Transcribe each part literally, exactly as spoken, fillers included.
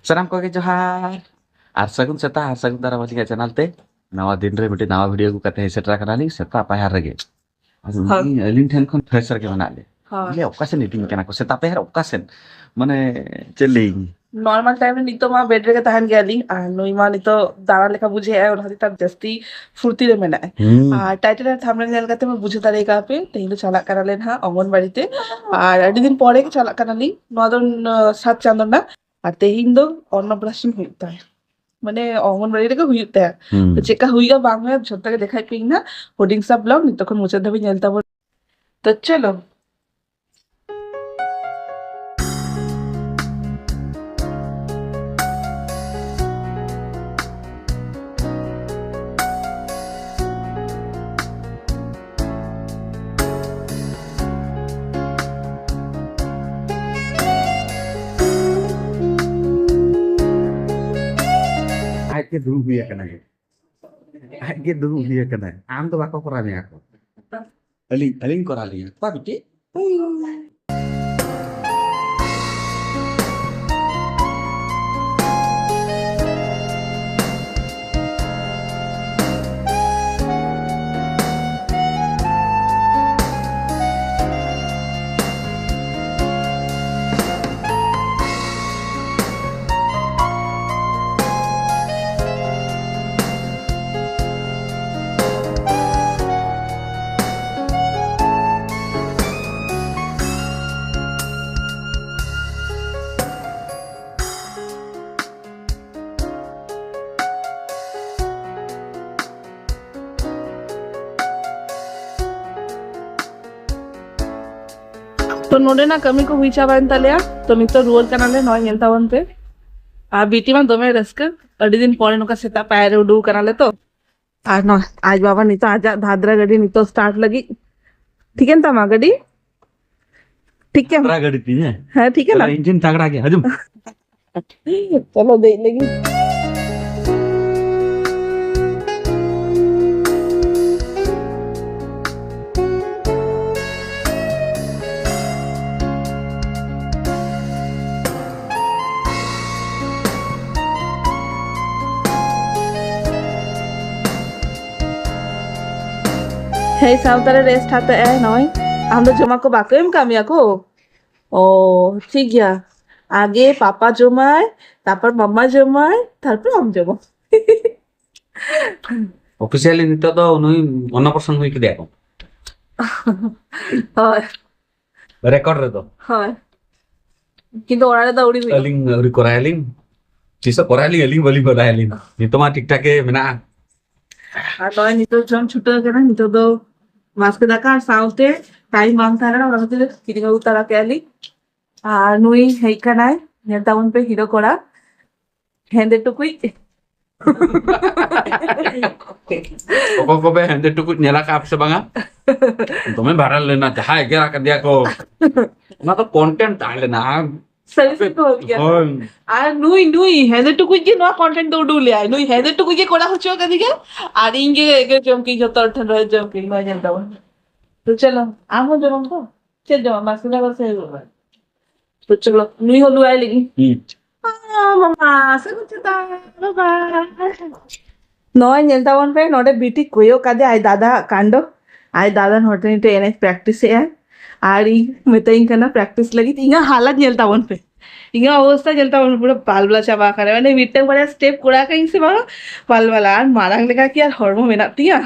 ᱥᱟᱱᱟᱢ ᱠᱚᱜᱮ ᱡᱚᱦᱟᱨ ᱟᱨ ᱥᱟᱹᱜᱩᱱ ᱥᱮᱛᱟᱜ ᱟᱨ ᱥᱟᱹᱜᱩᱱ ᱫᱟᱨᱟᱢ ᱟᱹᱞᱤᱧᱟᱜ ᱪᱮᱱᱮᱞ ᱛᱮ᱾ ᱱᱟᱣᱟ ᱫᱤᱱ ᱨᱮ ᱢᱤᱫᱴᱤᱡ ᱱᱟᱣᱟ ᱵᱷᱤᱰᱤᱭᱳ ᱟᱹᱜᱩ ᱠᱟᱛᱮ ᱦᱮᱡ ᱥᱮᱴᱮᱨ ᱟᱠᱟᱱᱟᱞᱤᱧ ᱥᱮᱛᱟᱜ ᱯᱟᱭᱟᱨ ᱨᱮᱜᱮ᱾ ᱦᱳᱭ᱾ ᱟᱹᱞᱤᱧ, ᱟᱹᱞᱤᱧ ᱴᱷᱮᱱ ᱠᱷᱚᱱ ᱯᱷᱨᱮᱥ ᱨᱮᱜᱮ ᱢᱮᱱᱟᱜ ᱞᱮ᱾ ᱦᱳᱭ᱾ ᱵᱚᱞᱮ ᱚᱠᱟ ᱥᱮᱱ ᱤᱫᱤᱧ ᱠᱟᱱᱟ ᱠᱚ ᱥᱮᱛᱟᱜ ᱯᱟᱭᱟᱨ, ᱚᱠᱟ ᱥᱮᱱ? ᱢᱟᱱᱮ ᱪᱮᱫ ᱞᱟᱹᱭ? ᱱᱚᱨᱢᱟᱞ ᱴᱟᱭᱤᱢ ᱨᱮ ᱱᱤᱛᱚᱜ ᱢᱟ ᱵᱮᱰ ᱨᱮᱜᱮ ᱛᱟᱦᱮᱱ ᱜᱮᱭᱟᱞᱤᱧ, ᱟᱨ ᱱᱩᱭ ᱢᱟ ᱱᱤᱛᱚᱜ ᱫᱟᱬᱟ ᱞᱮᱠᱟ ᱵᱩᱡᱷᱟᱹᱣᱮᱫᱼᱟᱭ, ᱚᱱᱟ ᱠᱷᱟᱹᱛᱤᱨ ᱛᱮ ᱟᱨ ᱡᱟᱹᱥᱛᱤ ᱯᱷᱩᱨᱛᱤ ᱨᱮ ᱢᱮᱱᱟᱜᱼᱟ᱾ ᱦᱩᱸ᱾ ᱟᱨ ᱴᱟᱭᱴᱮᱞ ᱟᱨ ᱛᱷᱟᱢᱵᱱᱮᱞ ᱧᱮᱞ ᱠᱟᱛᱮ ᱢᱟ ᱵᱩᱡᱷᱟᱹᱣ ᱫᱟᱲᱮ ᱠᱟᱜᱼᱟ ᱯᱮ, ᱛᱮᱦᱮᱧ ᱫᱚ ᱪᱟᱞᱟᱜ ᱠᱟᱱᱟᱞᱮ ᱱᱟᱦᱟᱜ ᱚᱝᱜᱚᱱᱵᱟᱲᱤ ᱛᱮ᱾ ᱟᱨ ᱟᱹᱰᱤ ᱫᱤᱱ ᱯᱚᱨᱮ ᱜᱮ ᱪᱟᱞᱟᱜ ᱠᱟᱱᱟᱞᱤᱧ, ᱱᱚᱣᱟ ᱫᱚ, ᱱᱚ-, ᱥᱟᱛ ᱪᱟᱸᱫᱳ ᱨᱮᱱᱟᱜ᱾ ᱟᱨ ᱛᱮᱦᱮᱧ ᱫᱚ ᱚᱱᱱᱚᱯᱨᱟᱥᱚᱱ ᱦᱩᱭᱩᱜ ᱛᱟᱭᱟ, ᱢᱟᱱᱮ ᱚᱝᱜᱚᱱᱵᱟᱲᱤ ᱨᱮᱜᱮ ᱦᱩᱭᱩᱜ ᱛᱟᱭᱟ᱾ ᱦᱩᱸ᱾ ᱛᱚ ᱪᱮᱫᱠᱟ ᱦᱩᱭᱩᱜᱼᱟ ᱵᱟᱝ ᱦᱩᱭᱩᱜᱼᱟ ᱡᱷᱚᱛᱚ ᱜᱮ ᱫᱮᱠᱷᱟᱭ ᱯᱮ ᱱᱟᱦᱟᱜ ᱦᱩᱰᱤᱧ ᱥᱟ ᱵᱞᱚᱜ, ᱱᱤᱛᱚᱜ ᱠᱷᱚᱱ ᱢᱩᱪᱟᱹᱫ ᱫᱷᱟᱹᱵᱤᱡ ᱧᱮᱞ ᱛᱟᱵᱚᱱ᱾ ᱛᱚ ᱪᱚᱞᱚ᱾ ᱟᱡ ᱜᱮ ᱫᱩᱲᱩᱵ ᱦᱩᱭ ᱟᱠᱟᱱᱟ᱾ ᱟᱡ ᱜᱮ ᱫᱩᱲᱩᱵ ᱦᱩᱭ ᱟᱠᱟᱱᱟ᱾ ᱟᱢ ᱫᱚ ᱵᱟᱠᱚ ᱠᱚᱨᱟᱣ ᱢᱮᱭᱟ ᱠᱚ᱾ ᱟᱹᱞᱤᱧ, ᱟᱹᱞᱤᱧ ᱠᱚᱨᱟᱣ ᱞᱤᱧᱟ᱾ ᱚᱠᱟ ᱵᱤᱴᱤ? ᱛᱚ, ᱱᱚᱰᱮᱱᱟᱜ ᱠᱟᱹᱢᱤ ᱠᱚ ᱦᱩᱭ ᱪᱟᱵᱟᱭᱮᱱ ᱛᱟᱞᱮᱭᱟ᱾ ᱛᱚ, ᱱᱤᱛᱚᱜ ᱨᱩᱣᱟᱹᱲ ᱠᱟᱱᱟᱞᱮ, ᱱᱚᱜᱼᱚᱭ ᱧᱮᱞ ᱛᱟᱵᱚᱱ ᱯᱮ᱾ ᱟᱨ ᱵᱤᱴᱤ ᱢᱟ ᱫᱚᱢᱮ ᱨᱟᱹᱥᱠᱟᱹ, ᱟᱹᱰᱤ ᱫᱤᱱ ᱯᱚᱨᱮ ᱱᱚᱝᱠᱟ ᱥᱮᱛᱟᱜ ᱯᱟᱭᱟᱨ ᱨᱮ ᱩᱰᱩᱠ ᱠᱟᱱᱟᱞᱮ ᱛᱚ᱾ ᱟᱨ ᱱᱚ-, ᱟᱡ ᱵᱟᱵᱟ ᱱᱤᱛᱚᱜ ᱟᱡᱟᱜ ᱫᱷᱟᱫᱽᱨᱟ ᱜᱟᱹᱰᱤ ᱱᱤᱛᱚᱜ ᱥᱴᱟᱨᱴ ᱞᱟᱹᱜᱤᱫ᱾ ᱴᱷᱤᱠᱮᱱ ᱛᱟᱢᱟ ᱜᱟᱹᱰᱤ? ᱴᱷᱤᱠᱮᱱ? ᱛᱟᱜᱽᱲᱟ ᱜᱟᱹᱰᱤ ᱛᱤᱧ, ᱦᱮᱸ? ᱦᱮᱸ, ᱴᱷᱤᱠᱮᱱᱟ? ᱛᱟᱦᱞᱮ ᱤᱧ ᱴᱷᱮᱱ ᱛᱟᱜᱽᱲᱟ ᱜᱮ, ᱦᱤᱡᱩᱜ᱾ ᱪᱚᱞᱚ ᱫᱮᱡ ᱞᱟᱹᱜᱤᱫ᱾ ᱦᱮᱸ, ᱥᱟᱶᱛᱟ ᱨᱮ ᱨᱮᱥᱴ ᱦᱟᱛᱟᱣ ᱮᱜᱼᱟᱭ ᱱᱚᱜᱼᱚᱭ᱾ ᱟᱢ ᱫᱚ ᱡᱚᱢᱟᱜ ᱠᱚ ᱵᱟᱠᱚ ᱮᱢ ᱠᱟᱜ ᱢᱮᱭᱟ ᱠᱚ? ᱚ, ᱴᱷᱤᱠ ᱜᱮᱭᱟ᱾ ᱟᱜᱮ ᱯᱟᱯᱟ ᱡᱚᱢᱟᱭ, ᱛᱟᱨᱯᱚᱨ ᱢᱟᱢᱟ ᱡᱚᱢᱟᱭ, ᱛᱟᱨᱯᱚᱨ ᱟᱢ ᱡᱚᱢᱟ᱾ ᱚᱯᱷᱤᱥᱤᱭᱟᱞᱤ ᱱᱤᱛᱚᱜ ᱫᱚ ᱱᱩᱭ ᱚᱱᱱᱚᱯᱨᱚᱥᱚᱱ ᱦᱩᱭ ᱠᱮᱫᱮᱭᱟ ᱠᱚ᱾ ᱦᱳᱭ᱾ ᱨᱮᱠᱚᱨᱰ ᱨᱮᱫᱚ᱾ ᱦᱳᱭ᱾ ᱠᱤᱱᱛᱩ ᱚᱲᱟᱜ ᱨᱮᱫᱚ ᱟᱹᱣᱨᱤ ᱦᱩᱭᱩᱜᱼᱟ᱾ ᱟᱹᱞᱤᱧ ᱟᱹᱣᱨᱤ ᱠᱚᱨᱟᱣ ᱟᱹᱞᱤᱧ᱾ ᱛᱤᱥᱚᱜ ᱠᱚᱨᱟᱣ ᱟᱹᱞᱤᱧ, ᱟᱹᱞᱤᱧ ᱵᱟᱹᱞᱤᱧ ᱵᱟᱰᱟᱭᱟ ᱟᱹᱞᱤᱧ᱾ ᱱᱤᱛᱚᱜ ᱢᱟ ᱴᱷᱤᱠ ᱴᱷᱟᱠ ᱜᱮ ᱢᱮᱱᱟᱜᱼᱟ᱾ ᱟᱨ ᱱᱚᱜᱼᱚᱭ ᱱᱤᱛᱚᱜ ᱡᱚᱢ ᱪᱷᱩᱴᱟᱹᱣ ᱠᱟᱱᱟ᱾ ᱱᱤᱛᱚᱜ ᱫᱚ ᱵᱟᱥᱠᱮ ᱫᱟᱠᱟ ᱟᱨ ᱥᱟᱶᱛᱮ ᱴᱟᱭᱤᱢ ᱵᱟᱝ ᱛᱟᱦᱮᱸ ᱞᱮᱱᱟ, ᱚᱱᱟ ᱠᱷᱟᱹᱛᱤᱨ ᱠᱤᱨᱤᱧ ᱟᱹᱜᱩ ᱛᱟᱨᱟ ᱠᱮᱜᱼᱟ ᱞᱤᱧ᱾ ᱟᱨ ᱱᱩᱭ ᱦᱮᱡ ᱠᱟᱱᱟᱭ, ᱧᱮᱞ ᱛᱟᱵᱚᱱ ᱯᱮ ᱦᱤᱨᱳ ᱠᱚᱲᱟ, ᱦᱮᱸᱫᱮ ᱴᱩᱠᱩᱡ᱾ ᱚᱠᱚᱭ ᱠᱚᱯᱮ ᱦᱮᱸᱫᱮ ᱴᱩᱠᱩᱡ ᱧᱮᱞ ᱟᱠᱟᱫ ᱥᱮ ᱵᱟᱝᱟ? ᱫᱚᱢᱮ ᱵᱷᱟᱭᱨᱟᱞ ᱞᱮᱱᱟ, ᱡᱟᱦᱟᱸᱭ ᱮᱜᱮᱨ ᱟᱠᱟᱫᱮᱭᱟ ᱠᱚ᱾ ᱚᱱᱟ ᱫᱚ ᱠᱚᱱᱴᱮᱱᱴ ᱛᱟᱦᱮᱸ ᱞᱮᱱᱟ᱾ ᱥᱟᱹᱨᱤ ᱥᱟᱹᱨᱤ ᱠᱚ ᱦᱚᱲ ᱜᱮᱭᱟ᱾ ᱦᱳᱭ᱾ ᱟᱨ ᱱᱩᱭ, ᱱᱩᱭ ᱦᱮᱸᱫᱮ ᱴᱩᱠᱩᱡ ᱜᱮ ᱱᱚᱣᱟ ᱠᱚᱱᱴᱮᱱᱴ ᱫᱚ ᱩᱰᱩᱠ ᱞᱮᱭᱟᱭ᱾ ᱱᱩᱭ ᱦᱮᱸᱫᱮ ᱴᱩᱠᱩᱡ ᱜᱮ ᱠᱚᱲᱟ ᱦᱚᱪᱚ ᱠᱟᱫᱤᱧᱟ᱾ ᱟᱨ ᱤᱧ ᱜᱮ ᱮᱜᱮᱨ ᱡᱚᱢ ᱠᱤᱧ, ᱡᱚᱛᱚ ᱦᱚᱲ ᱴᱷᱮᱱ ᱨᱚᱲ ᱡᱚᱢ ᱠᱤᱧ᱾ ᱱᱚᱣᱟ ᱧᱮᱞ ᱛᱟᱵᱚᱱ᱾ ᱛᱚ ᱪᱚᱞᱚ, ᱟᱢ ᱦᱚᱸ ᱡᱚᱢᱟᱢ ᱛᱚ? ᱪᱮᱫ ᱡᱚᱢᱟᱢ? ᱢᱟᱥᱮ ᱞᱟᱹᱭ ᱢᱮ ᱥᱮ᱾ ᱛᱚ ᱪᱚᱞᱚ, ᱱᱩᱭ ᱦᱚᱸ ᱞᱩᱣᱟᱭ ᱞᱟᱹᱜᱤᱫ᱾ ᱦᱩᱸ᱾ ᱟᱸ, ᱢᱟᱢᱟ, ᱥᱟᱹᱜᱩᱱ ᱥᱮᱛᱟᱜ, ᱵᱟᱭ ᱵᱟᱭ᱾ ᱱᱚᱜᱼᱚᱭ ᱧᱮᱞ ᱛᱟᱵᱚᱱ ᱯᱮ, ᱱᱚᱰᱮ ᱵᱤᱴᱤ ᱠᱚᱭᱚᱜ ᱠᱟᱫᱮ ᱟᱡ ᱫᱟᱫᱟ ᱟᱜ ᱠᱟᱱᱰᱚ᱾ ᱟᱡ ᱫᱟᱫᱟ ᱱᱚᱰᱮ ᱱᱤᱛᱚᱜ ᱮᱱᱮᱡ ᱯᱨᱮᱠᱴᱤᱥ ᱮᱜᱼᱟᱭ᱾ ᱟᱨ ᱤᱧ ᱢᱮᱛᱟᱹᱧ ᱠᱟᱱᱟ ᱯᱨᱮᱠᱴᱤᱥ ᱞᱟᱹᱜᱤᱫ᱾ ᱤᱧᱟᱹᱜ ᱦᱟᱞᱚᱛ ᱧᱮᱞ ᱛᱟᱵᱚᱱ ᱯᱮ, ᱤᱧᱟᱹᱜ ᱚᱵᱚᱥᱛᱟ ᱧᱮᱞ ᱛᱟᱵᱚᱱ ᱯᱮ, ᱯᱩᱨᱟᱹ ᱯᱟᱞᱵᱞᱟ ᱪᱟᱵᱟ ᱟᱠᱟᱱᱟ᱾ ᱢᱟᱱᱮ ᱢᱤᱫᱴᱟᱝ ᱵᱟᱨᱭᱟ ᱥᱴᱮᱯ ᱠᱚᱨᱟᱣ ᱠᱟᱜ ᱤᱧ ᱥᱮ ᱵᱟᱝ, ᱯᱟᱞᱵᱞᱟ᱾ ᱟᱨ ᱢᱟᱲᱟᱝ ᱞᱮᱠᱟ ᱠᱤ ᱟᱨ ᱦᱚᱲᱢᱚ ᱢᱮᱱᱟᱜ ᱛᱤᱧᱟ?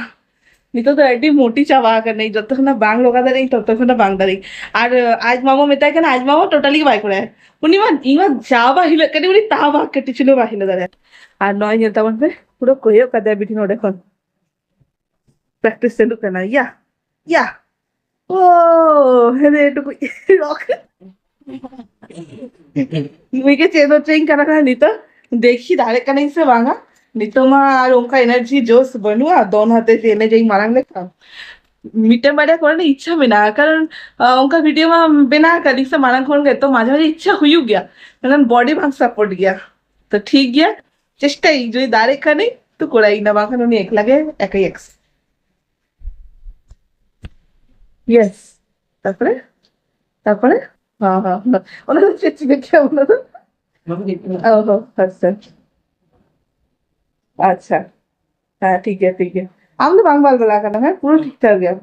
ᱱᱤᱛᱚᱜ ᱫᱚ ᱟᱹᱰᱤ ᱢᱚᱴᱤ ᱪᱟᱵᱟ ᱟᱠᱟᱱᱟᱹᱧ, ᱡᱚᱛᱚ ᱠᱷᱚᱱᱟᱜ ᱵᱟᱝ ᱨᱚᱜᱟ ᱫᱟᱲᱮᱭᱟᱜ ᱟᱹᱧ, ᱛᱚᱛᱚ ᱠᱷᱚᱱᱟᱜ ᱵᱟᱝ ᱫᱟᱲᱮᱭᱟᱜ ᱟᱹᱧ᱾ ᱟᱨ, ᱟᱡ ᱢᱟᱢᱟ ᱢᱮᱛᱟᱭ ᱠᱟᱱᱟ, ᱟᱡ ᱢᱟᱢᱟ ᱴᱳᱴᱟᱞᱤ ᱜᱮ ᱵᱟᱭ ᱠᱚᱨᱟᱭᱟ᱾ ᱩᱱᱤ ᱢᱟ, ᱤᱧ ᱢᱟ ᱡᱟ ᱵᱟᱭ ᱦᱤᱞᱟᱹᱜ ᱠᱟᱱᱟ, ᱩᱱᱤ ᱛᱟᱣ ᱵᱟᱝ ᱠᱟᱹᱴᱤᱡ ᱪᱩᱞᱩᱝ ᱵᱟᱭ ᱦᱤᱞᱟᱹ ᱫᱟᱲᱮᱭᱟᱜᱼᱟ᱾ ᱟᱨ ᱱᱚᱜᱼᱚᱭ ᱧᱮᱞ ᱛᱟᱵᱚᱱ ᱯᱮ, ᱯᱩᱨᱟᱹ ᱠᱚᱭᱚᱜ ᱠᱟᱫᱮᱭᱟ ᱵᱤᱴᱤ ᱱᱚᱰᱮ ᱠᱷᱚᱱ᱾ ᱯᱨᱮᱠᱴᱤᱥ ᱪᱟᱹᱞᱩᱜ ᱠᱟᱱᱟ, ᱭᱟ, ᱭᱟ᱾ ᱳ, ᱦᱮᱸᱫᱮ ᱴᱩᱠᱩᱡ ᱨᱚᱠ᱾ ᱱᱩᱭ ᱜᱮ ᱪᱮᱫ ᱦᱚᱪᱚᱧ ᱠᱟᱱᱟ ᱠᱷᱟᱱ ᱱᱤᱛᱚᱜ᱾ ᱫᱮᱠᱷᱤ ᱫᱟᱲᱮᱜ ᱠᱟᱹᱱᱟᱹᱧ ᱥᱮ ᱵᱟᱝᱟ᱾ ᱱᱤᱛᱚᱜ ᱢᱟ ᱟᱨ ᱚᱱᱠᱟ ᱮᱱᱟᱨᱡᱤ ᱡᱳᱥ ᱵᱟᱹᱱᱩᱜᱼᱟ, ᱫᱚᱱ ᱦᱟᱛᱮ ᱡᱮ ᱮᱱᱮᱡ ᱤᱧ ᱢᱟᱲᱟᱝ ᱞᱮᱠᱟ᱾ ᱢᱤᱫᱴᱮᱱ ᱵᱟᱨᱭᱟ ᱠᱚᱨᱮᱱᱟᱜ ᱤᱪᱪᱷᱟ ᱢᱮᱱᱟᱜᱼᱟ, ᱠᱟᱨᱚᱱ, ᱟᱸ, ᱚᱱᱠᱟ ᱵᱷᱤᱰᱤᱭᱳ ᱢᱟ ᱵᱮᱱᱟᱣ ᱟᱠᱟᱫ ᱞᱤᱧ ᱥᱮ ᱢᱟᱲᱟᱝ ᱠᱷᱚᱱ ᱜᱮ, ᱛᱚ ᱢᱟᱡᱷᱮ ᱢᱟᱡᱷᱮ ᱤᱪᱪᱷᱟ ᱦᱩᱭᱩᱜ ᱜᱮᱭᱟ, ᱢᱮᱱᱠᱷᱟᱱ ᱵᱚᱰᱤ ᱵᱟᱝ ᱥᱟᱯᱳᱨᱴ ᱜᱮᱭᱟ᱾ ᱛᱚ ᱴᱷᱤᱠ ᱜᱮᱭᱟ, ᱪᱮᱥᱴᱟᱭᱟᱹᱧ, ᱡᱩᱫᱤ ᱫᱟᱲᱮᱜ ᱠᱷᱟᱱᱤᱧ ᱛᱚ ᱠᱚᱨᱟᱭᱟᱹᱧ, ᱵᱟᱝᱠᱷᱟᱱ ᱩᱱᱤ ᱮᱠᱞᱟ ᱜᱮ ᱮᱠᱟᱭ ᱮᱠᱥ᱾ ᱭᱮᱥ᱾ ᱛᱟᱨᱯᱚᱨᱮ, ᱛᱟᱨᱯᱚᱨᱮ, ᱦᱚᱸ, ᱦᱚᱸ, ᱦᱚᱸ᱾ ᱚᱱᱟ ᱫᱚ ᱪᱮᱫ ᱪᱤᱠᱟᱹ ᱠᱮᱭᱟ ᱚᱱᱟ ᱫᱚ? ᱚ ᱦᱚᱸ, ᱟᱪᱪᱷᱟ᱾ ᱟᱪᱪᱷᱟ᱾ ᱦᱮᱸ, ᱴᱷᱤᱠ ᱜᱮᱭᱟ, ᱴᱷᱤᱠ ᱜᱮᱭᱟ᱾ ᱟᱢ ᱫᱚ ᱵᱟᱝ ᱵᱟᱞ ᱵᱟᱞᱟ ᱠᱟᱱᱟ, ᱦᱮᱸ? ᱯᱩᱨᱟᱹ ᱴᱷᱤᱠ ᱴᱷᱟᱠ ᱜᱮᱭᱟ᱾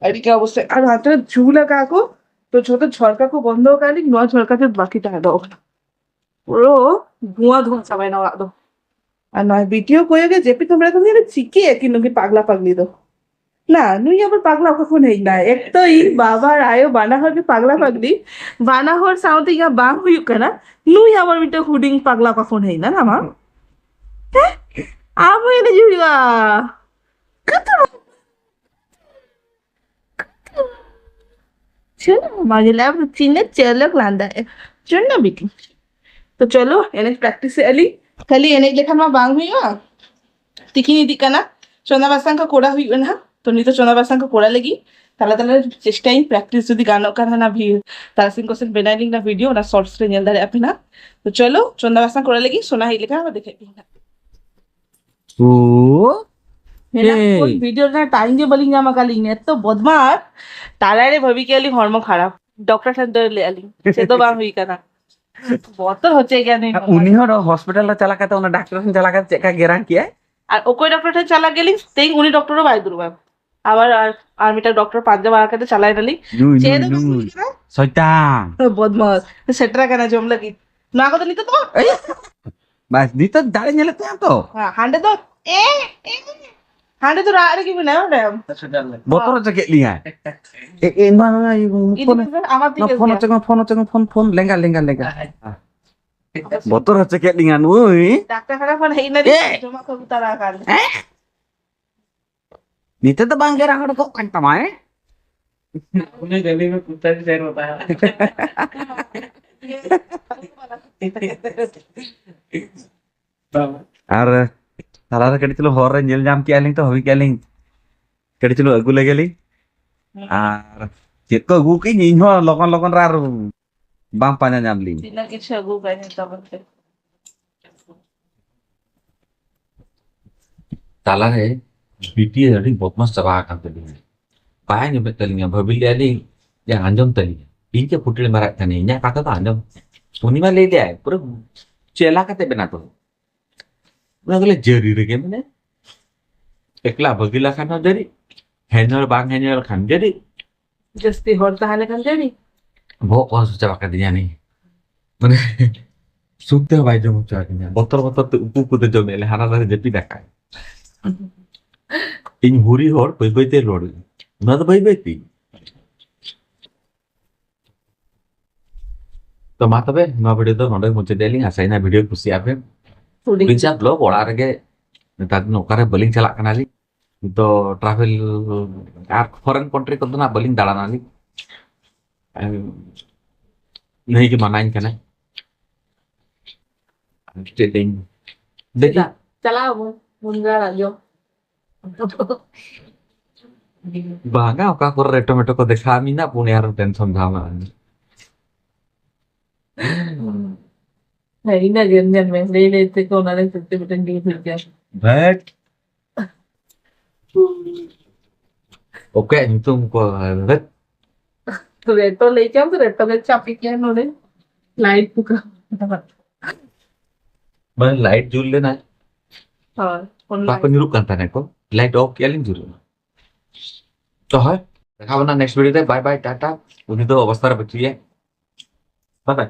ᱟᱹᱰᱤ ᱜᱮ ᱚᱵᱚᱥᱛᱟ᱾ ᱟᱨ ᱦᱟᱱᱛᱮ ᱨᱮ ᱡᱷᱩᱞ ᱟᱠᱟᱫ ᱠᱚ, ᱛᱚ ᱡᱷᱚᱛᱚ ᱡᱷᱚᱨᱠᱟ ᱠᱚ ᱵᱚᱱᱫᱚ ᱟᱠᱟᱫ ᱞᱤᱧ, ᱱᱚᱣᱟ ᱡᱷᱚᱨᱠᱟ ᱛᱮ ᱵᱟᱹᱠᱤ ᱛᱟᱦᱮᱸ ᱫᱚ᱾ ᱯᱩᱨᱟᱹ ᱫᱷᱩᱣᱟᱹ ᱫᱷᱩᱣᱟᱹ ᱪᱟᱵᱟᱭᱮᱱᱟ ᱚᱲᱟᱜ ᱫᱚ᱾ ᱟᱨ ᱱᱚᱣᱟ ᱵᱷᱤᱰᱤᱭᱳ ᱠᱚᱭᱚᱜ ᱜᱮ ᱡᱟᱹᱯᱤᱫ ᱦᱚᱸ ᱵᱮᱲᱟ ᱠᱷᱚᱱ ᱜᱮ ᱪᱤᱠᱟᱹᱭᱟ ᱠᱤ ᱱᱩᱠᱤᱱ ᱯᱟᱜᱽᱞᱟ ᱯᱟᱜᱽᱞᱤ ᱫᱚ? ᱱᱟ, ᱱᱩᱭ ᱟᱵᱟᱨ ᱯᱟᱜᱽᱞᱟ ᱚᱠᱟ ᱠᱷᱚᱱ ᱦᱮᱡ ᱮᱱᱟᱭ? ᱮᱠ ᱛᱚ ᱤᱧ ᱵᱟᱵᱟ ᱟᱨ ᱟᱭᱳ ᱵᱟᱱᱟ ᱦᱚᱲ ᱜᱮ ᱯᱟᱜᱽᱞᱟ ᱯᱟᱜᱽᱞᱤ, ᱵᱟᱱᱟ ᱦᱚᱲ ᱥᱟᱶᱛᱮ ᱤᱧᱟᱜ ᱵᱟᱝ ᱦᱩᱭᱩᱜ ᱠᱟᱱᱟ, ᱱᱩᱭ ᱟᱵᱟᱨ ᱢᱤᱫᱴᱮᱱ ᱦᱩᱰᱤᱧ ᱯᱟᱜᱽᱞᱟ ᱚᱠᱟ ᱠᱷᱚᱱ ᱦᱮᱡ ᱮᱱᱟ? ᱱᱟ ᱢᱟ, ᱦᱮᱸ? ᱟᱢ ᱦᱚᱸ ᱮᱱᱮᱡ ᱦᱩᱭᱩᱜᱼᱟ᱾ ᱠᱟᱛᱷᱟ ᱪᱚᱞᱚ, ᱢᱟᱡᱷᱮ ᱞᱟᱭᱤᱯᱷ ᱨᱮ ᱛᱤᱱᱟᱹᱜ ᱪᱟᱞᱟᱠ ᱞᱟᱸᱫᱟ ᱮ᱾ ᱪᱚᱞᱚ ᱵᱤᱴᱤ᱾ ᱛᱚ ᱪᱚᱞᱚ, ᱮᱱᱮᱡ ᱯᱨᱮᱠᱴᱤᱥ ᱮᱫ ᱟᱹᱞᱤᱧ᱾ ᱠᱷᱟᱹᱞᱤ ᱮᱱᱮᱡ ᱞᱮᱠᱷᱟᱱ ᱢᱟ ᱵᱟᱝ ᱦᱩᱭᱩᱜᱼᱟ᱾ ᱛᱤᱠᱤᱱ ᱤᱫᱤᱜ ᱠᱟᱱᱟ, ᱪᱚᱸᱫᱟ ᱵᱟᱥᱟᱝ ᱠᱚ ᱠᱚᱨᱟᱣ ᱦᱩᱭᱩᱜᱼᱟ ᱱᱟᱦᱟᱜ᱾ ᱛᱚ ᱱᱤᱛᱚᱜ ᱪᱚᱸᱫᱟ ᱵᱟᱥᱟᱝ ᱠᱚ ᱠᱚᱨᱟᱣ ᱞᱟᱹᱜᱤᱫ ᱛᱟᱞᱟ ᱛᱟᱞᱟ ᱨᱮ ᱪᱮᱥᱴᱟᱭᱟᱹᱧ, ᱯᱨᱮᱠᱴᱤᱥ ᱡᱩᱫᱤ ᱜᱟᱱᱚᱜ ᱠᱷᱟᱱ ᱦᱟᱱᱟ ᱵᱷᱤ-, ᱛᱟᱨᱟᱥᱤᱧ ᱠᱚ ᱥᱮᱱ ᱵᱮᱱᱟᱣ ᱞᱤᱧ ᱱᱟ ᱵᱷᱤᱰᱤᱭᱳ, ᱚᱱᱟ ᱥᱚᱨᱴᱥ ᱨᱮ ᱧᱮᱞ ᱫᱟᱲᱮᱭᱟᱜᱼᱟ ᱯᱮ ᱱᱟᱦᱟᱜ᱾ ᱛᱚ ᱪᱚᱞᱚ, ᱪᱚᱸᱫᱟ ᱵᱟᱥᱟᱝ ᱠᱚᱨᱟᱣ ᱞᱟᱹᱜᱤᱫ ᱥᱳᱱᱟ ᱦᱮᱡ ᱞᱮᱠᱷᱟᱱ ᱟᱨᱚ ᱫᱮᱠᱷᱟᱭ ᱯᱮ ᱱᱟᱦᱟᱜ᱾ ᱳ᱾ ᱢᱮᱱᱟᱜ ᱮᱭ᱾ ᱠᱚᱣᱟ, ᱵᱷᱤᱰᱤᱭᱳ ᱨᱮᱱᱟᱜ ᱴᱟᱭᱤᱢ ᱜᱮ ᱵᱟᱹᱞᱤᱧ ᱧᱟᱢ ᱟᱠᱟᱫ ᱞᱤᱧ, ᱮᱛᱚ ᱵᱚᱫᱢᱟᱥ᱾ ᱛᱟᱞᱟᱨᱮ ᱵᱷᱟᱹᱵᱤ ᱠᱮᱫ ᱞᱤᱧ ᱦᱚᱲᱢᱚ ᱠᱷᱟᱨᱟᱯ, ᱰᱚᱠᱴᱚᱨ ᱴᱷᱮᱱ ᱫᱟᱹᱲ ᱞᱮᱫᱼᱟ ᱞᱤᱧ, ᱪᱮᱫ ᱫᱚ ᱵᱟᱝ ᱦᱩᱭ ᱠᱟᱱᱟ᱾ ᱵᱚᱛᱚᱨ ᱦᱚᱪᱚᱭ ᱜᱮᱭᱟ ᱱᱩᱭ ᱟᱨ ᱦᱚᱲ᱾ ᱩᱱᱤ ᱦᱚᱲ ᱦᱚᱥᱯᱤᱴᱟᱞ ᱨᱮ ᱪᱟᱞᱟᱣ ᱠᱟᱛᱮ, ᱚᱱᱟ ᱰᱟᱠᱛᱚᱨ ᱴᱷᱮᱱ ᱪᱟᱞᱟᱣ ᱠᱟᱛᱮ ᱪᱮᱫ ᱞᱮᱠᱟ ᱜᱮᱨᱟᱝ ᱠᱮᱜᱼᱟᱭ? ᱟᱨ ᱚᱠᱚᱭ ᱰᱚᱠᱴᱚᱨ ᱴᱷᱮᱱ ᱪᱟᱞᱟᱜ ᱜᱮᱞᱤᱧ, ᱛᱮᱦᱮᱧ ᱩᱱᱤ ᱰᱚᱠᱴᱚᱨ ᱦᱚᱸ ᱵᱟᱭ ᱫᱩᱲᱩᱵᱼᱟ᱾ ᱟᱵᱟᱨ ᱟᱨ, ᱟᱨ ᱢᱤᱫᱴᱟᱝ ᱰᱚᱠᱴᱚᱨ ᱯᱟᱸᱡᱟ ᱵᱟᱲᱟ ᱠᱟᱛᱮ ᱪᱟᱞᱟᱣ ᱮᱱᱟᱞᱤᱧ᱾ ᱱᱩᱭ, ᱪᱮᱫ ᱱᱩᱭ, ᱫᱚ ᱵᱟᱝ ᱱᱩᱭ᱾ ᱦᱩᱭ ᱠᱟᱱᱟ᱾ ᱥᱚᱭᱛᱟᱱ᱾ ᱵᱚᱫᱢᱟᱥ᱾ ᱥᱮᱴᱮᱨ ᱟᱠᱟᱱᱟ ᱡᱚᱢ ᱞᱟᱹᱜᱤᱫ᱾ ᱱᱚᱣᱟ ᱠᱚᱫᱚ ᱱᱤᱛᱚᱜ ᱫᱚ ᱵᱟᱝ᱾ ᱮᱭ! ᱵᱟᱥ, ᱱᱤᱛᱚᱜ ᱫᱟᱲᱮ ᱧᱮᱞᱮᱫ ᱛᱟᱭᱟ ᱛᱚ? ᱦᱮᱸ, ᱦᱟᱸᱰᱮ ᱫᱚ, ᱮ, ᱮ, ᱦᱟᱸᱰᱮ ᱫᱚ ᱨᱟᱜ ᱨᱮᱜᱮ ᱢᱮᱱᱟᱭᱟ, ᱵᱟᱰᱟᱭᱟᱢ? ᱵᱚᱛᱚᱨ ᱦᱚᱪᱚ ᱠᱮᱫ ᱞᱤᱧᱟᱭ᱾ ᱮ, ᱮ, ᱱᱚᱣᱟ, ᱱᱚᱣᱟ, ᱤᱭᱟᱹ, ᱤᱫᱤ ᱯᱷᱳᱱ, ᱢᱮᱥᱮ, ᱟᱢᱟᱜ ᱛᱤ ᱱᱚᱣᱟ ᱨᱮ ᱯᱷᱳᱱ ᱜᱮᱭᱟ᱾ ᱦᱚᱪᱚ ᱢᱮ, ᱯᱷᱳᱱ ᱦᱚᱪᱚ ᱢᱮ, ᱯᱷᱳᱱ, ᱯᱷᱳᱱ, ᱞᱮᱸᱜᱟ, ᱞᱮᱸᱜᱟ, ᱞᱮᱸᱜᱟ᱾ ᱵᱚᱛᱚᱨ ᱦᱚᱪᱚ ᱠᱮᱫ ᱞᱤᱧᱟ ᱱᱩᱭ᱾ ᱰᱟᱠᱛᱟᱨ ᱠᱷᱟᱱᱟ ᱠᱷᱚᱱ ᱦᱮᱡ ᱮᱱᱟ, ᱮ! ᱡᱚᱢᱟᱜ ᱠᱚ ᱟᱹᱜᱩ ᱛᱟᱨᱟ ᱟᱠᱟᱫ᱾ ᱮ! ᱱᱤᱛᱚᱜ ᱫᱚ ᱵᱟᱝ ᱜᱮ ᱨᱟᱜ ᱚᱰᱚᱠᱚᱜ ᱠᱟᱱ ᱛᱟᱢᱟ, ᱮ? ᱩᱱᱤ ᱰᱮᱞᱤ ᱢᱮ ᱠᱩᱛᱛᱟ ᱠᱤ ᱥᱮᱨ ᱦᱳᱛᱟ ᱦᱟᱭ᱾ ᱟᱨ ᱛᱟᱞᱟᱨᱮ ᱠᱟᱹᱴᱤᱡ ᱪᱩᱞᱩᱝ ᱦᱚᱨ ᱨᱮ ᱧᱮᱞ ᱧᱟᱢ ᱠᱮᱜᱼᱟ ᱞᱤᱧ ᱛᱚ, ᱦᱩᱭ ᱠᱮᱜᱼᱟ ᱞᱤᱧ, ᱠᱟᱹᱴᱤᱡ ᱪᱩᱞᱩᱝ ᱟᱹᱜᱩ ᱞᱮᱜᱮ ᱞᱤᱧ᱾ ᱦᱩᱸ᱾ ᱟᱨ ᱪᱮᱫ ᱠᱚ ᱟᱹᱜᱩ ᱠᱮᱜᱼᱟᱹᱧ ᱤᱧ ᱦᱚᱸ ᱞᱚᱜᱚᱱ ᱞᱚᱜᱚᱱ ᱨᱮ ᱟᱨ ᱵᱟᱝ ᱯᱟᱸᱡᱟ ᱧᱟᱢ ᱞᱤᱧ᱾ ᱛᱤᱱᱟᱹᱜ ᱠᱤᱪᱷᱩ ᱟᱹᱜᱩ ᱠᱟᱜ ᱡᱚᱛᱚ ᱠᱚᱛᱮ᱾ ᱛᱟᱞᱟᱨᱮ ᱵᱤᱴᱤ ᱟᱹᱰᱤ ᱵᱚᱫᱢᱟᱥ ᱪᱟᱵᱟ ᱟᱠᱟᱱ ᱛᱟᱹᱞᱤᱧᱟ᱾ ᱵᱟᱭ ᱟᱸᱡᱚᱢᱮᱫ ᱛᱟᱹᱞᱤᱧᱟ, ᱵᱷᱟᱹᱵᱤ ᱞᱮᱫᱼᱟ ᱞᱤᱧ ᱡᱮ ᱟᱸᱡᱚᱢ ᱛᱟᱹᱞᱤᱧᱟ᱾ ᱤᱧ ᱪᱮᱫ ᱯᱷᱩᱴᱮᱞ ᱢᱟᱨᱟᱜ ᱠᱟᱹᱱᱟᱹᱧ, ᱤᱧᱟᱹᱜ ᱠᱟᱛᱷᱟ ᱫᱚ ᱟᱸᱡᱚᱢ᱾ ᱩᱱᱤ ᱢᱟ ᱞᱟᱹᱭ ᱞᱮᱫᱼᱟᱭ, ᱯᱩᱨᱟᱹ ᱪᱮᱞᱟ ᱠᱟᱛᱮ ᱵᱮᱱᱟᱣ ᱛᱟᱹᱞᱤᱧ᱾ ᱚᱱᱟ ᱫᱚᱞᱮ ᱡᱟᱹᱨᱤ ᱨᱮᱜᱮ ᱢᱮᱱᱟᱭᱟ᱾ ᱮᱠᱞᱟ ᱵᱷᱟᱹᱜᱤ ᱞᱮᱠᱷᱟᱱ ᱦᱚᱸ ᱡᱟᱹᱱᱤᱡ, ᱦᱮᱧᱚᱨ ᱵᱟᱝ ᱦᱮᱧᱚᱨ ᱠᱷᱟᱱ ᱡᱟᱹᱱᱤᱡ᱾ ᱡᱟᱹᱥᱛᱤ ᱦᱚᱲ ᱛᱟᱦᱮᱸ ᱞᱮᱠᱷᱟᱱ ᱡᱟᱹᱱᱤᱡ᱾ ᱵᱚᱦᱚᱜ ᱠᱚ ᱦᱟᱹᱥᱩ ᱪᱟᱵᱟ ᱠᱟᱫᱤᱧᱟ ᱱᱤ᱾ ᱢᱟᱱᱮ ᱥᱩᱠ ᱛᱮᱦᱚᱸ ᱵᱟᱭ ᱡᱚᱢ ᱦᱚᱪᱚ ᱟᱹᱫᱤᱧᱟ᱾ ᱵᱚᱛᱚᱨ ᱵᱚᱛᱚᱨ ᱛᱮ ᱩᱠᱩ ᱩᱠᱩ ᱛᱮ ᱡᱚᱢᱮᱫ ᱞᱮ, ᱦᱟᱱᱟ ᱫᱷᱟᱨᱮ ᱡᱟᱹᱯᱤᱫ ᱟᱠᱟᱫ᱾ ᱤᱧ ᱦᱩᱨᱤ ᱦᱚᱲ ᱵᱟᱹᱭ ᱵᱟᱹᱭ ᱛᱮ ᱨᱚᱲ᱾ ᱚᱱᱟ ᱫᱚ ᱵᱟᱹᱭ ᱵᱟᱹᱭ ᱛᱮ᱾ ᱛᱚ ᱢᱟ ᱛᱚᱵᱮ, ᱱᱚᱣᱟ ᱵᱷᱤᱰᱤᱭᱳ ᱫᱚ ᱱᱚᱰᱮ ᱢᱩᱪᱟᱹᱫ ᱮᱫ ᱞᱤᱧ᱾ ᱟᱥᱟᱭᱤᱧ ᱵᱷᱤᱰᱤᱭᱳ ᱠᱩᱥᱤᱭᱟᱜ ᱯᱮ᱾ ᱦᱩᱰᱤᱧ ᱦᱩᱰᱤᱧ ᱪᱟᱯ ᱵᱞᱚᱜ ᱚᱲᱟᱜ ᱨᱮᱜᱮ ᱱᱮᱛᱟᱨ ᱫᱤᱱ ᱚᱠᱟᱨᱮ ᱵᱟᱹᱞᱤᱧ ᱪᱟᱞᱟᱜ ᱠᱟᱱᱟᱞᱤᱧ᱾ ᱱᱤᱛᱚᱜ ᱴᱨᱟᱵᱷᱮᱞ ᱟᱨ ᱯᱷᱚᱨᱮᱱ ᱠᱚᱱᱴᱨᱤ ᱠᱚᱫᱚ ᱱᱟᱜ ᱵᱟᱹᱞᱤᱧ ᱫᱟᱬᱟᱱᱟᱞᱤᱧ᱾ ᱱᱟᱹᱭ ᱜᱮ ᱢᱟᱱᱟᱧ ᱠᱟᱱᱟᱭ᱾ ᱪᱮᱫ ᱤᱧ ᱫᱮᱠᱷᱤ᱾ ᱪᱮᱫᱟᱜ? ᱪᱟᱞᱟᱣ ᱟᱵᱚᱱ ᱢᱩᱱᱜᱟᱹ ᱟᱲᱟᱜ ᱡᱚᱢ᱾ ᱵᱟᱝᱟ, ᱚᱠᱟ ᱠᱚᱨᱮ ᱨᱮᱴᱚ ᱢᱮᱴᱚ ᱠᱚ ᱫᱮᱠᱷᱟᱣ ᱢᱮᱱᱟᱜ ᱯᱩᱱᱭᱟ ᱨᱮ ᱴᱮᱱᱥᱚᱱ ᱫᱷᱟᱣ ᱢᱮᱱᱟᱜᱼᱟ᱾ ᱦᱮᱸ, ᱤᱱᱟᱹ ᱜᱮ ᱧᱮᱞ ᱢᱮ, ᱞᱟᱹᱭ ᱞᱟᱹᱭ ᱛᱮᱠᱚ ᱚᱱᱟ ᱞᱟᱹᱭ ᱛᱮ ᱢᱤᱫᱴᱮᱱ ᱡᱤᱱᱤᱥ ᱦᱩᱭᱩᱜ ᱜᱮᱭᱟ᱾ ᱵᱷᱮᱴ᱾ ᱚᱠᱚᱭᱟᱜ ᱧᱩᱛᱩᱢ ᱠᱚ? ᱵᱷᱮᱴ᱾ ᱨᱮᱴᱚ ᱞᱟᱹᱭ ᱠᱮᱫ ᱟᱢ ᱛᱚ, ᱨᱮᱴᱚ ᱜᱮ ᱪᱟᱯᱮ ᱠᱮᱭᱟ ᱱᱚᱰᱮ᱾ ᱞᱟᱭᱤᱴ ᱯᱷᱩᱠᱟ᱾ ᱢᱟᱱᱮ ᱞᱟᱭᱤᱴ ᱡᱩᱞ ᱞᱮᱱᱟ, ᱦᱳᱭ, ᱚᱱ ᱵᱟᱠᱚ ᱞᱟᱭᱤᱴ᱾ ᱧᱩᱨᱩᱜ ᱠᱟᱱ ᱛᱟᱦᱮᱱᱟ ᱠᱚ, ᱞᱟᱭᱤᱴ ᱚᱯᱷ ᱠᱮᱜᱼᱟ ᱞᱤᱧ, ᱡᱩᱞ ᱮᱱᱟ᱾ ᱛᱚ ᱦᱳᱭ, ᱫᱮᱠᱷᱟᱣ ᱵᱚᱱᱟ ᱱᱮᱠᱥᱴ ᱵᱷᱤᱰᱤᱭᱳ ᱨᱮ᱾ ᱵᱟᱭ ᱵᱟᱭ, ᱴᱟᱴᱟ᱾ ᱩᱱᱤ ᱫᱚ ᱚᱵᱚᱥᱛᱟ ᱨᱮ ᱵᱟᱹᱪᱩᱜ ᱮᱭᱟ᱾ ᱵᱟᱭ ᱵᱟᱭ᱾